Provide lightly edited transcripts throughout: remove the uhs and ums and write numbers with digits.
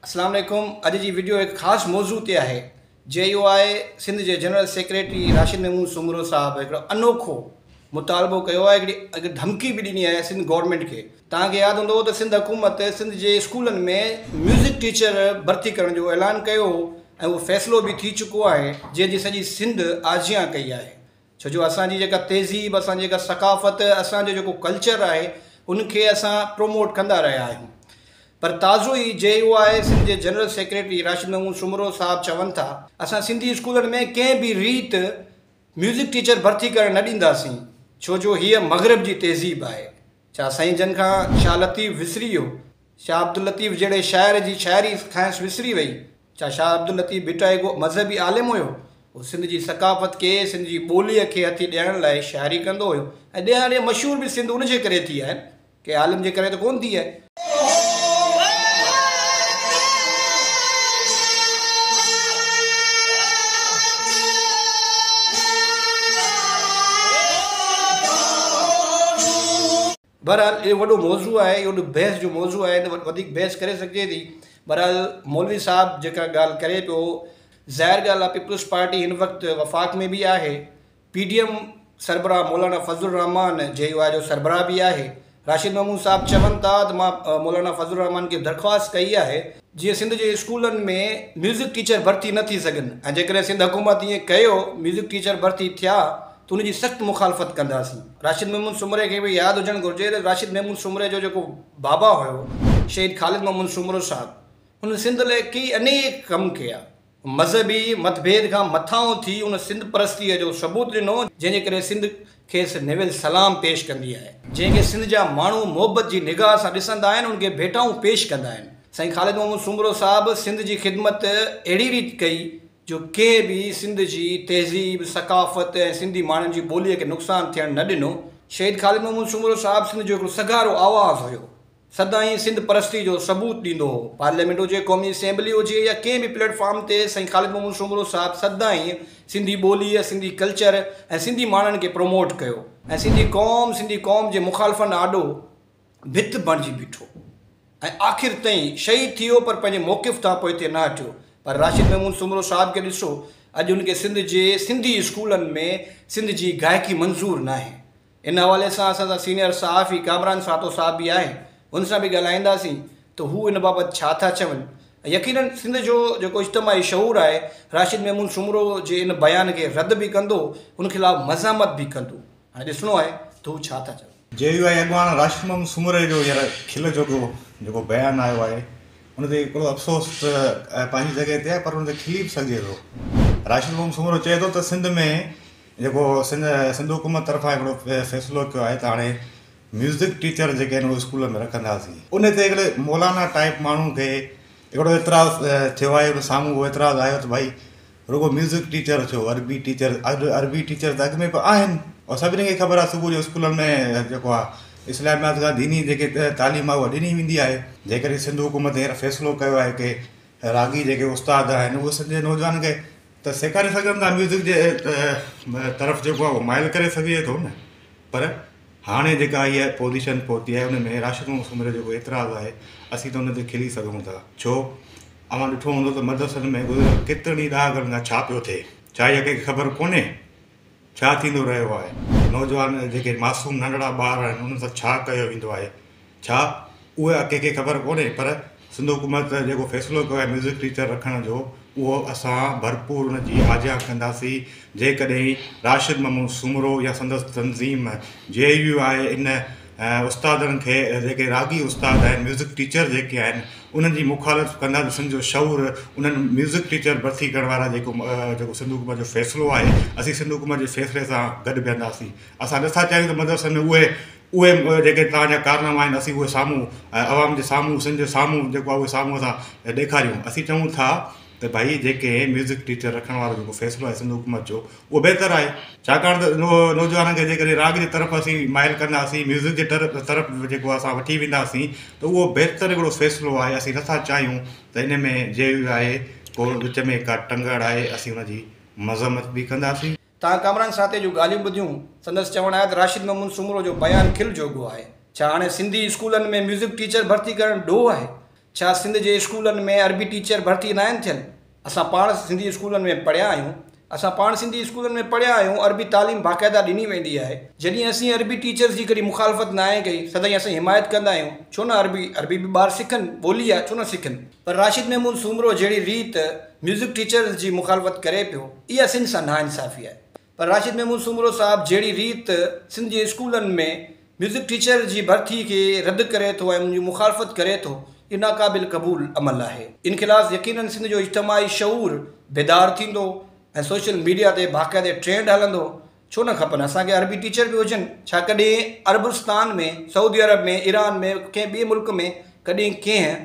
اسلام عليڪم اڄ جي وڊيو هڪ خاص موضوع تي آهي جي يو آء سنڌ جي جنرل سيڪريٽري راشد محمود سومرو صاحب هڪڙو انوکو مطالبو ڪيو آهي هڪڙي هڪ ڌمڪي به ڏني آهي سنڌ گورنمينٽ کي توهان کي ياد هوندو ته سنڌ حڪومت سنڌ جي اسڪولن ۾ ميوزڪ ٽيچر ڀرتي ڪرڻ جو اعلان ڪيو هو ۽ اهو فيصلو به ٿي چڪو آهي جنهن جي سڄي سنڌ آجيان ڪئي آهي ڇو جو اسان جي جيڪا تهذيب، اسان جي جيڪا ثقافت، اسان جو جيڪو ڪلچر آهي ان کي اسان پروموٽ ڪندا رهيا آهيون. پر تازو ئي جي يو آء سنڌ جي جنرل سيڪريٽري راشد محمود سومرو صاحب چون ٿا، اسان سنڌي اسڪولن ۾ ڪنهن به ريت ميوزڪ ٽيچر ڀرتي ڪرڻ نه ڏينداسين ڇو جو هيء مغرب جي تهذيب آهي. ڇا سائين جن کان شاهه لطيف وسري ويو؟ شاهه عبداللطيف جهڙي شاعر جي شاعري کانئس وسري وئي؟ ڇا شاهه عبداللطيف ڀٽائي ڪو مذهبي عالم هيو؟ هو سنڌ جي ثقافت کي، سنڌ جي ٻوليء کي هٿي ڏيڻ لاء شاعري ڪندو هيو ۽ ڏيهان ڏيهه مشهور به سنڌ ان جي ڪري ٿي آهي، ڪنهن عالم جي ڪري ته ڪونه ٿي آهي. بهرحال اهو وڏو موضوع آهي، اهو وڏو بحث جو موضوع آهي، ان تي وڌيڪ بحث ڪري سگهجي ٿي. بهرحال مولوي صاحب جيڪا ڳالهه ڪري پيو، ظاهر ڳالهه آهي پيپلز پارٽي هن وقت وفاق ۾ به آهي، پي ڊي ايم سربراهه مولانا فضل الرحمان جي يو آء جو سربراهه به آهي. راشد محمود صاحب چون ٿا ته مان مولانا فضل الرحمان کي درخواست ڪئي آهي جيئن سنڌ جي اسڪولن ۾ ميوزڪ ٽيچر ڀرتي نه ٿي سگهن ۽ جيڪڏهن سنڌ حڪومت ائين ڪيو ميوزڪ ٽيچر ڀرتي ٿيا ته ان جي سخت مخالفت ڪنداسين. راشد محمود سومري کي به ياد هجڻ گهرجي ته راشد محمود سومري جو جيڪو بابا هيو شهيد خالد محمود سومرو صاحب هن سنڌ لاء ڪيئي انيڪ ڪم ڪيا. مذهبي متڀيد کان مٿانهون ٿي ان سنڌ پرستيء جو ثبوت ڏنو، جنهن جي ڪري سنڌ کيس نويل سلام پيش ڪندي آهي. جنهن کي سنڌ جا ماڻهو محبت جي نگاهه سان ڏسندا آهن، ان کي ڀيٽائون پيش ڪندا آهن. سائين خالد محمد سومرو صاحب سنڌ جي خدمت اهڙي ريت ڪئي جو ڪنهن به سنڌ جي تهذيب، ثقافت ۽ سنڌي ماڻهن جي ٻوليء کي نقصان ٿيڻ نه ڏنو. شهيد خالد محمد سومرو صاحب سنڌ جو هڪڙو سگهارو آواز هيو. سدائين سنڌ پرستي جو ثبوت ڏيندو هو. پارليامينٽ هجي، قومي اسيمبلي هجي يا ڪنهن به پليٽ فارم تي سائين خالد محمود سومرو صاحب سدائين سنڌي ٻوليء، سنڌي ڪلچر ۽ سنڌي ماڻهن کي پروموٽ ڪيو ۽ سنڌي قوم، سنڌي قوم جي مخالفن آڏو ڀت بڻجي بيٺو ۽ آخر تائين شهيد ٿي ويو پر پنهنجي موقف تان پوئتي نه هٽيو پر راشد محمود سومرو صاحب کي ڏسو اڄ ان کي سنڌ جي سنڌي اسڪولن ۾ سنڌ جي گائڪي منظور ناهي. ان حوالي سان اسان سان سينيئر صحافي ڪامران سهتو صاحب به آهي ان سان به ڳالهائينداسين ته هو ان بابت ڇا ٿا چون ۽ يقينن سنڌ جو جيڪو اجتماعي شعور آهي راشد محمود سومرو جي ان بيان کي رد به ڪندو ان خلاف مزاحمت به ڪندو هاڻي ڏسڻو آهي ته هو ڇا ٿا چون. جي يو آء اڳواڻ راشد محمود سومري جو هينئر کل جوڳو جيڪو بيان آيو آهي ان تي هڪڙو افسوس ته پنهنجي جڳهه تي آهي پر ان تي کلي به سگهجي ٿو. راشد محمود سومرو چئي ٿو ته سنڌ ۾ جيڪو سنڌ سنڌ حڪومت طرفان هڪڙو فيصلو ڪيو آهي ته هاڻي ميوزڪ ٽيچر جيڪي آهن اهي اسڪول ۾ رکنداسين ان تي هڪڙي مولانا ٽائيپ ماڻهو کي هڪڙو اعتراض ٿيو آهي ان سامهون اهو اعتراض آيو ته ڀائي رڳو ميوزڪ ٽيچر ٿيو عربي ٽيچر عربي ٽيچر ته اڳ ۾ به آهن اور سڀني کي خبر آهي صبح جو اسڪولن ۾ جيڪو آهي اسلاميات کان ديني جيڪي تعليم آهي اها ڏني ويندي آهي جيڪڏهن سنڌ حڪومت هينئر فيصلو ڪيو آهي ڪي راڳي جيڪي استاد آهن اهي سنڌ جي نوجوانن کي ته سيکاري سگهن ٿا ميوزڪ جي طرف جيڪو آهي اهو مائل ڪري سگهجي ٿو نه پر هاڻي جيڪا هيء پوزيشن پهتي آهي ان ۾ راشد محمد سومري جو جيڪو اعتراض آهي اسين ته ان تي کلي سگهون ٿا ڇو اوهان ڏٺو هوندو ته مدرسن ۾ گذريل ڪيترن ئي ڏهاڪن کان ڇا پيو ٿئي ڇا اها ڪنهن کي خبر ڪونهي ڇا ٿيندو رهيو آهي نوجوان جيڪي معصوم ننڍڙا ٻار آهن انهن سان ڇا ڪيو ويندو آهي ڇا اها ڪنهن کي خبر ڪونهي پر سنڌ حڪومت جيڪو فيصلو ڪيو آهي ميوزڪ ٽيچر رکڻ جو اهو اسان ڀرپور ان جي آجيان ڪنداسين جيڪڏهن راشد محمود سومرو يا سندس تنظيم جي يو آء ان استادن کي جيڪي راڳي استاد آهن ميوزڪ ٽيچر جيڪي آهن انهن جي مخالفت ڪندا ته سنڌ جو شعور انهن ميوزڪ ٽيچر ڀرتي ڪرڻ وارا جيڪو جيڪو سنڌ حڪومت جو فيصلو آهي اسين سنڌ حڪومت جي فيصلي سان گڏ بيهنداسين اسان نٿا چاهيون ته مدرسن ۾ اهي اهي جيڪي توهان جا ڪارناما آهن اسين اهي سامهون عوام جي سامهون سنڌ جي سامهون جيڪو آهي اهي سامهون اسان ڏيکاريون اسين چئون ٿا ته ڀائي جيڪي ميوزڪ ٽيچر رکڻ وارو جيڪو فيصلو آهي سنڌ حڪومت جو اهو بهتر آهي ڇاڪاڻ ته نوجوانن کي جيڪڏهن راڳ جي طرف اسين مائل ڪنداسين ميوزڪ جي طرف جيڪو اسان وٺي وينداسين ته اهو بهتر هڪڙو فيصلو آهي اسين نٿا چاهيون ته ان ۾ جي يو آء ڪو وچ ۾ ڪا ٽنگ اڙائي اسين ان جي مذمت به ڪنداسين. توهان ڪامران ساٿي جون ڳالهيون ٻڌيون، سندس چوڻ آهي ته راشد محمود سومرو جو بيان کل جوڳو آهي. ڇا هاڻي سنڌي اسڪولن ۾ ميوزڪ ٽيچر ڀرتي ڪرڻ ڏوهه آهي؟ ڇا سنڌ جي اسڪولن ۾ عربي ٽيچر ڀرتي ناهن ٿيل؟ اسان پاڻ سنڌي اسڪولن ۾ پڙهيا آهيون. اسان پاڻ سنڌي اسڪولن ۾ پڙهيا آهيون، عربي تعليم باقاعده ڏني ويندي آهي. جڏهن اسين عربي ٽيچرز جي ڪڏهن مخالفت ناهي ڪئي، سدائين اسين حمايت ڪندا آهيون، ڇو نه عربي، عربي به ٻار سکن، ٻولي آهي، ڇو نه سکن. پر راشد محمود سومرو جهڙي ريت ميوزڪ ٽيچرز جي مخالفت ڪري پيو، اها سنڌ سان ناانصافي آهي. پر راشد محمود سومرو صاحب جهڙي ريت سنڌ جي اسڪولن ۾ ميوزڪ ٽيچر جي ڀرتي کي رد ڪري ٿو ۽ ان جي مخالفت ڪري ٿو، اهو ناقابل قبول عمل آهي. ان خلاف يقينن سنڌ جو اجتماعي شعور بيدار ٿيندو ۽ سوشل ميڊيا تي باقاعدي ٽرينڊ هلندو. ڇو نه کپن اسان کي عربي ٽيچر به هجن؟ ڇا ڪڏهن عربستان ۾، سعودي عرب ۾، ايران ۾، ڪنهن ٻئي ملڪ ۾ ڪڏهن ڪنهن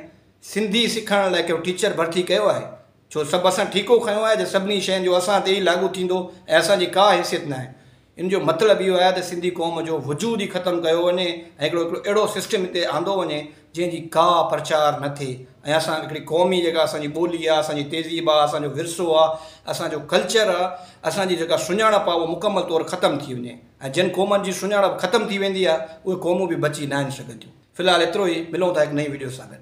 سنڌي سکائڻ لاء ڪو ٽيچر ڀرتي ڪيو آهي؟ ڇو سڀ اسان ٺيڪو کنيو آهي ته سڀني شين جو اسان تي ئي لاڳو ٿيندو ۽ اسان جي ڪا حيثيت ناهي. ان جو مطلب اهو آهي ته سنڌي قوم جو وجود ئي ختم ڪيو وڃي ۽ هڪڙو هڪڙو اهڙو سسٽم هتي آندو وڃي جنهن جي ڪا پرچار نه ٿئي ۽ اسان هڪڙي قومي جيڪا اسان جي ٻولي آهي، اسان جي تهذيب آهي، اسان جو ورثو آهي، اسان جو ڪلچر آهي، اسان جي جيڪا سڃاڻپ آهي اها مڪمل طور ختم ٿي وڃي ۽ جن قومن جي سڃاڻپ ختم ٿي ويندي آهي اهي قومون به بچي ناهن سگهنديون. في الحال ايترو ئي، ملون ٿا هڪ نئين وڊيو سان گڏ.